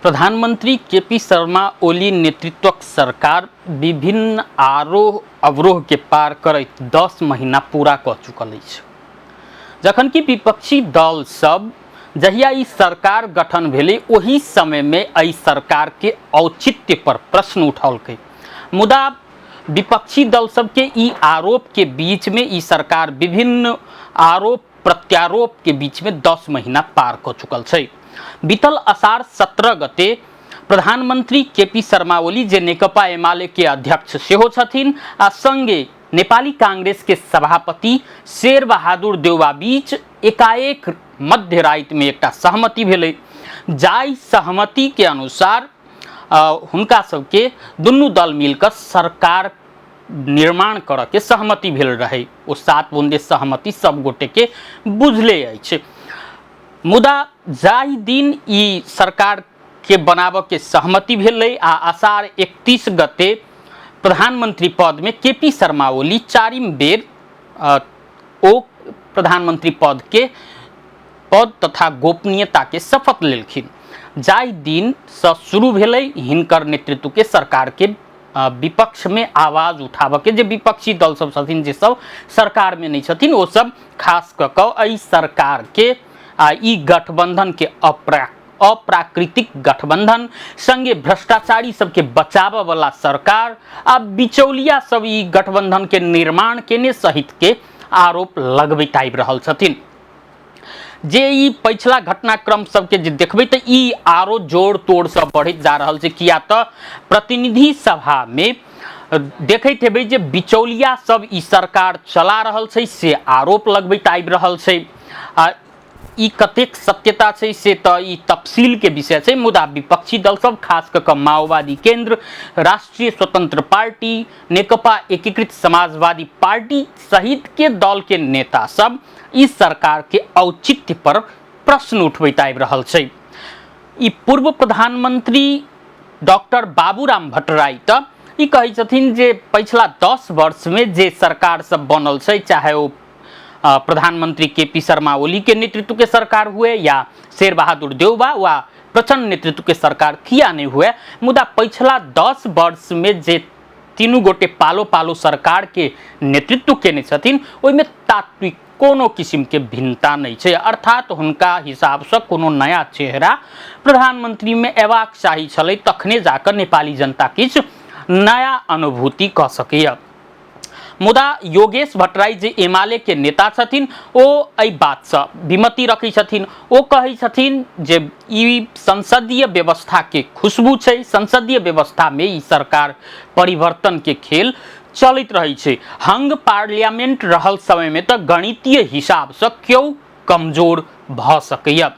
प्रधानमंत्री केपी शर्मा ओली नेतृत्वक सरकार विभिन्न आरोह अवरोह के पार करैत 10 महीना पूरा कऽ चुकल अछि, जखन कि विपक्षी दल सब जहिया ई सरकार गठन भेलै ओहि समय में एहि सरकार के औचित्य पर प्रश्न उठौलकै। मुदा विपक्षी दल सबके ई आरोप के बीच में ई सरकार विभिन्न आरोप प्रत्यारोप के बीच में 10 महीना पार कऽ चुकल छै। बीतल अषाढ़ 17 गते प्रधानमंत्री केपी शर्मा ओली, जे नेकपा एमाले के अध्यक्ष सेहो छथिन आ संगे नेपाली कांग्रेस के सभापति शेर बहादुर देउवा बीच एकाएक मध्य राति में एकटा सहमति भेलै, जाहि सहमति के अनुसार हुनका सबके दुनू दल मिलकर सरकार निर्माण करऽ के सहमति भेल रहै। ओ 7 बुंदे सहमति सब गोटे के बुझले अछि। मुदा जाहि दिन ई सरकार के बनाबऽ के सहमति भेलै आ आषाढ़ 31 गते प्रधानमंत्री पद में केपी शर्मा ओली चारिम बेर ओ प्रधानमंत्री पद के पद तथा गोपनीयता के शपथ लेलखिन, जाहि दिन से शुरू भेलै हिनकर नेतृत्व के सरकार के विपक्ष में आवाज उठाबऽ के, जे विपक्षी दल सब छथिन, जे सब सरकार में नहीं छथिन, ओ सब खास कऽ कऽ एहि सरकार के आ ई गठबंधन के अप्राकृतिक गठबंधन संगे भ्रष्टाचारी सबके बचाबऽ वाला सरकार आ बिचौलिया सब ई गठबंधन के निर्माण केने सहित के आरोप लगबैत आबि रहल छथिन। जे ई पछिला घटनाक्रम सबके जे देखबै तऽ ई आरो जोड़ तोड़ से बढ़ैत जा रहल छै, किया तऽ प्रतिनिधि सभा में देखैत हेबै जे बिचौलिया सब ई सरकार चला रहल छै से आरोप लगबैत आबि रहल छै। आ ई कतेक सत्यता छै से तऽ ई तफसील के विषय छै, मुदा विपक्षी दल सब खास कऽ कऽ माओवादी केंद्र, राष्ट्रीय स्वतंत्र पार्टी, नेकपा एकीकृत समाजवादी पार्टी सहित के दल के नेता सब ई सरकार के औचित्य पर प्रश्न उठबैत आबि रहल छै। ई पूर्व प्रधानमंत्री डॉक्टर बाबूराम भट्टराई तऽ ई कहै छथिन जे पछिला 10 वर्ष में जे सरकार सब बनल छै, चाहे ओ प्रधानमंत्री के पी शर्मा ओली के नेतृत्व के सरकार हुए या शेर बहादुर देउबा वा प्रचंड नेतृत्व के सरकार किया नहीं हुए, मुदा पछिला 10 वर्ष में जे तीनू गोटे पालो पालो सरकार के नेतृत्व केने छथिन ओहिमे तात्विक कोनो किस्म के भिन्नता नहीं छै। अर्थात हुनका हिसाब से कोनो नया चेहरा प्रधानमंत्री में अयबाक चाही छलै, तखने जाकर नेपाली जनता किछु नया अनुभूति कऽ सकैए। मुदा योगेश भट्टराई जे एमाले के नेता छथिन ओ एहि बातसँ विमति रखै छथिन। ओ कहै छथिन जे ई संसदीय व्यवस्था के खुशबू छै, संसदीय व्यवस्था में ई सरकार परिवर्तन के खेल चलैत रहै छै। हंग पार्लियामेंट रहल समय में तऽ गणितीय हिसाबसँ केओ कमजोर भऽ सकैए,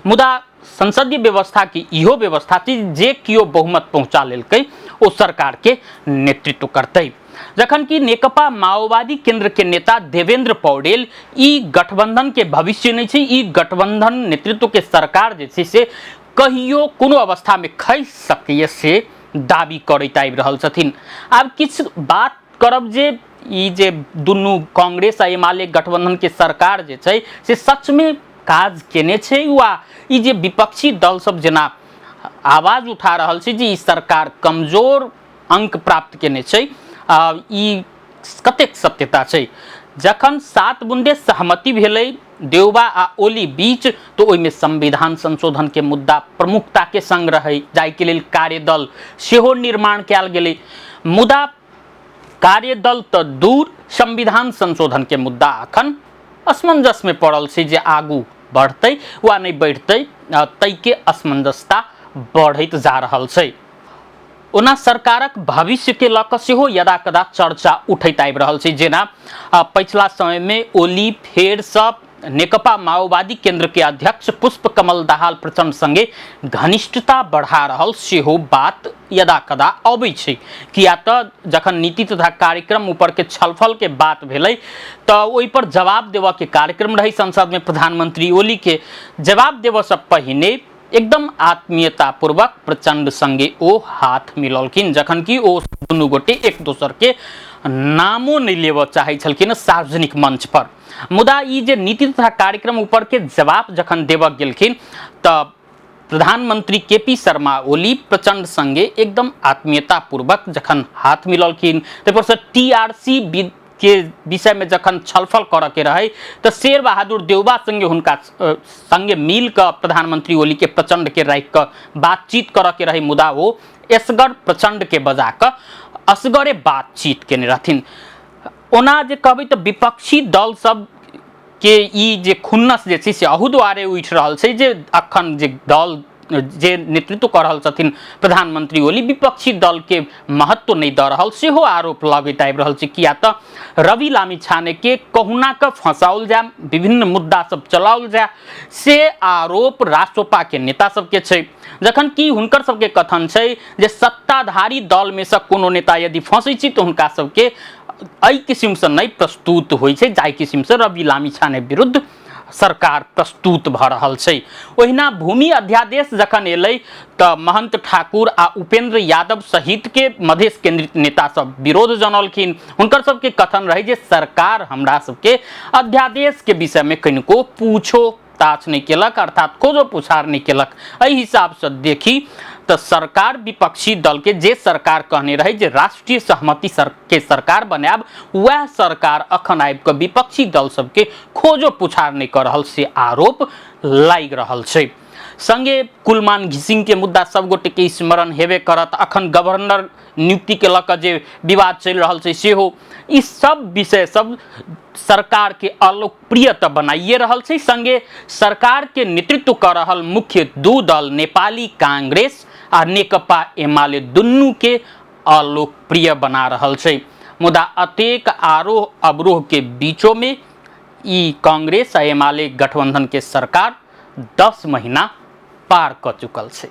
मुदा संसदीय व्यवस्था के इहो व्यवस्था छै जे केओ बहुमत पहुंचा लेलकै ओ सरकार के नेतृत्व करतै। जखन कि नेकपा माओवादी केंद्र के नेता देवेंद्र पौडेल ई गठबंधन के भविष्य नहीं छै, ई गठबंधन नेतृत्व के सरकार जे छै से कहियो कोनो अवस्था में खसि सकैए से दावी करैत आबि रहल छथिन। आब किछु बात करब जे ई जे दुनू कांग्रेस आ एमाले गठबंधन के सरकार जे छै से सच में काज केने छै वा ई जे विपक्षी दल सब जेना आवाज उठा रहल छै जे ई सरकार कमजोर अंक प्राप्त केने छै, ई कतेक सत्यता छै। जखन 7 बुंदे सहमति भेलै देउबा आ ओली बीच तो ओहिमे संविधान संशोधन के मुद्दा प्रमुखता के संग रहै, जाहिके लेल कार्यदल सेहो निर्माण कयल गेलै। मुदा कार्यदल तऽ दूर, संविधान संशोधन के मुद्दा अखन असमंजस में पड़ल छै जे आगू बढ़तै वा नहि बढ़तै, ताहिके असमंजसता बढ़ैत जा रहल छै। ओना सरकारक भविष्य के लऽ कऽ सेहो यदा कदा चर्चा उठैत आबि रहल छै, जेना पछिला समय में ओली फेरसँ नेकपा माओवादी केंद्र के अध्यक्ष पुष्प कमल दाहाल प्रचंड संगे घनिष्ठता बढ़ा रहल सेहो बात यदा कदा अबै छै। किया तऽ जखन नीति तथा कार्यक्रम ऊपर के छलफल के बात भेलै तऽ ओहि पर जवाब देबऽ के कार्यक्रम रहै संसद में प्रधानमंत्री ओली के। जवाब देबऽ से पहिने एकदम आत्मीयतापूर्वक प्रचंड संगे ओ हाथ मिलौलखिन, जखन कि ओ दुनू गोटे एक दोसर के नामो नहीं लेबऽ चाहै छलखिन सार्वजनिक मंच पर। मुदा ई जे नीति तथा कार्यक्रम ऊपर के जवाब जखन देबऽ गेलखिन तऽ प्रधानमंत्री के पी शर्मा ओली प्रचंड संगे एकदम आत्मीयतापूर्वक जखन हाथ मिललखिन, ताहिपर से टीआरसी के विषय में जखन छलफल करऽ के रहै तऽ शेर बहादुर देउबा संगे हुनका संगे मिल कऽ प्रधानमंत्री ओली के प्रचंड के राखि कऽ बातचीत करऽ के रहै, मुदा ओ एसगर प्रचंड के बजा कऽ असगरे बातचीत केने रहथिन। ओना जे कहबै तऽ विपक्षी दल सब के ई जे खुन्नस जे छै से अहू दुआरे उठि रहल छै जे अखन जे दल जे नेतृत्व कऽ रहल छथिन प्रधानमंत्री ओली विपक्षी दलके महत्व नहि दऽ रहल सेहो आरोप लगैत आबि रहल छै। किया तऽ रवि लामिछानेके कहुना कऽ फंसाओल जाय, विभिन्न मुद्दा सब चलाओल जाय, से आरोप रासोपाके नेता सबके छै। जखन कि हुनकर सबके कथन छै जे सत्ताधारी दलमे सँ कोनो नेता यदि फंसै छै तऽ हुनका सबके एहि किसिमसँ नहि प्रस्तुत होइ छै जाहि किसिमसँ रवि लामिछाने विरुद्ध सरकार प्रस्तुत भऽ रहल छै। ओहिना भूमि अध्यादेश जखन एलै तऽ महंत ठाकुर आ उपेंद्र यादव सहितके मधेश केंद्रित नेता सब विरोध जनौलखिन। हुनकर सबके कथन रहै जे सरकार हमरा सबके अध्यादेशके विषयमे कनिको पूछो ताछ नहि केलक, अर्थात खोजो पुछार नहि केलक। एहि हिसाबसँ देखी तऽ सरकार विपक्षी दलके जे सरकार कहने रहै जे राष्ट्रीय सहमति के सरकार बनायब, वएह सरकार अखन आबि कऽ विपक्षी दल सबके खोजो पुछार नहि कऽ रहल से आरोप लागि रहल छै। संगे कुलमान घिसिंग के मुद्दा सब गोटे के स्मरण हेबे करत। अखन गवर्नर नियुक्ति के लऽ कऽ जे विवाद चलि रहल छै सेहो ई सब विषय सब सरकार के अलोकप्रिय तऽ बनाइए रहल छै। संगे सरकार के नेतृत्व कऽ रहल मुख्य दू दल नेपाली कांग्रेस आ नेकपा एमाले दुनू के अलोकप्रिय बना रहल छै। मुदा अतेक आरोह अवरोह के बीचो में ई कांग्रेस आ एमाले गठबंधन के सरकार 10 महीना पार कऽ चुकल छै।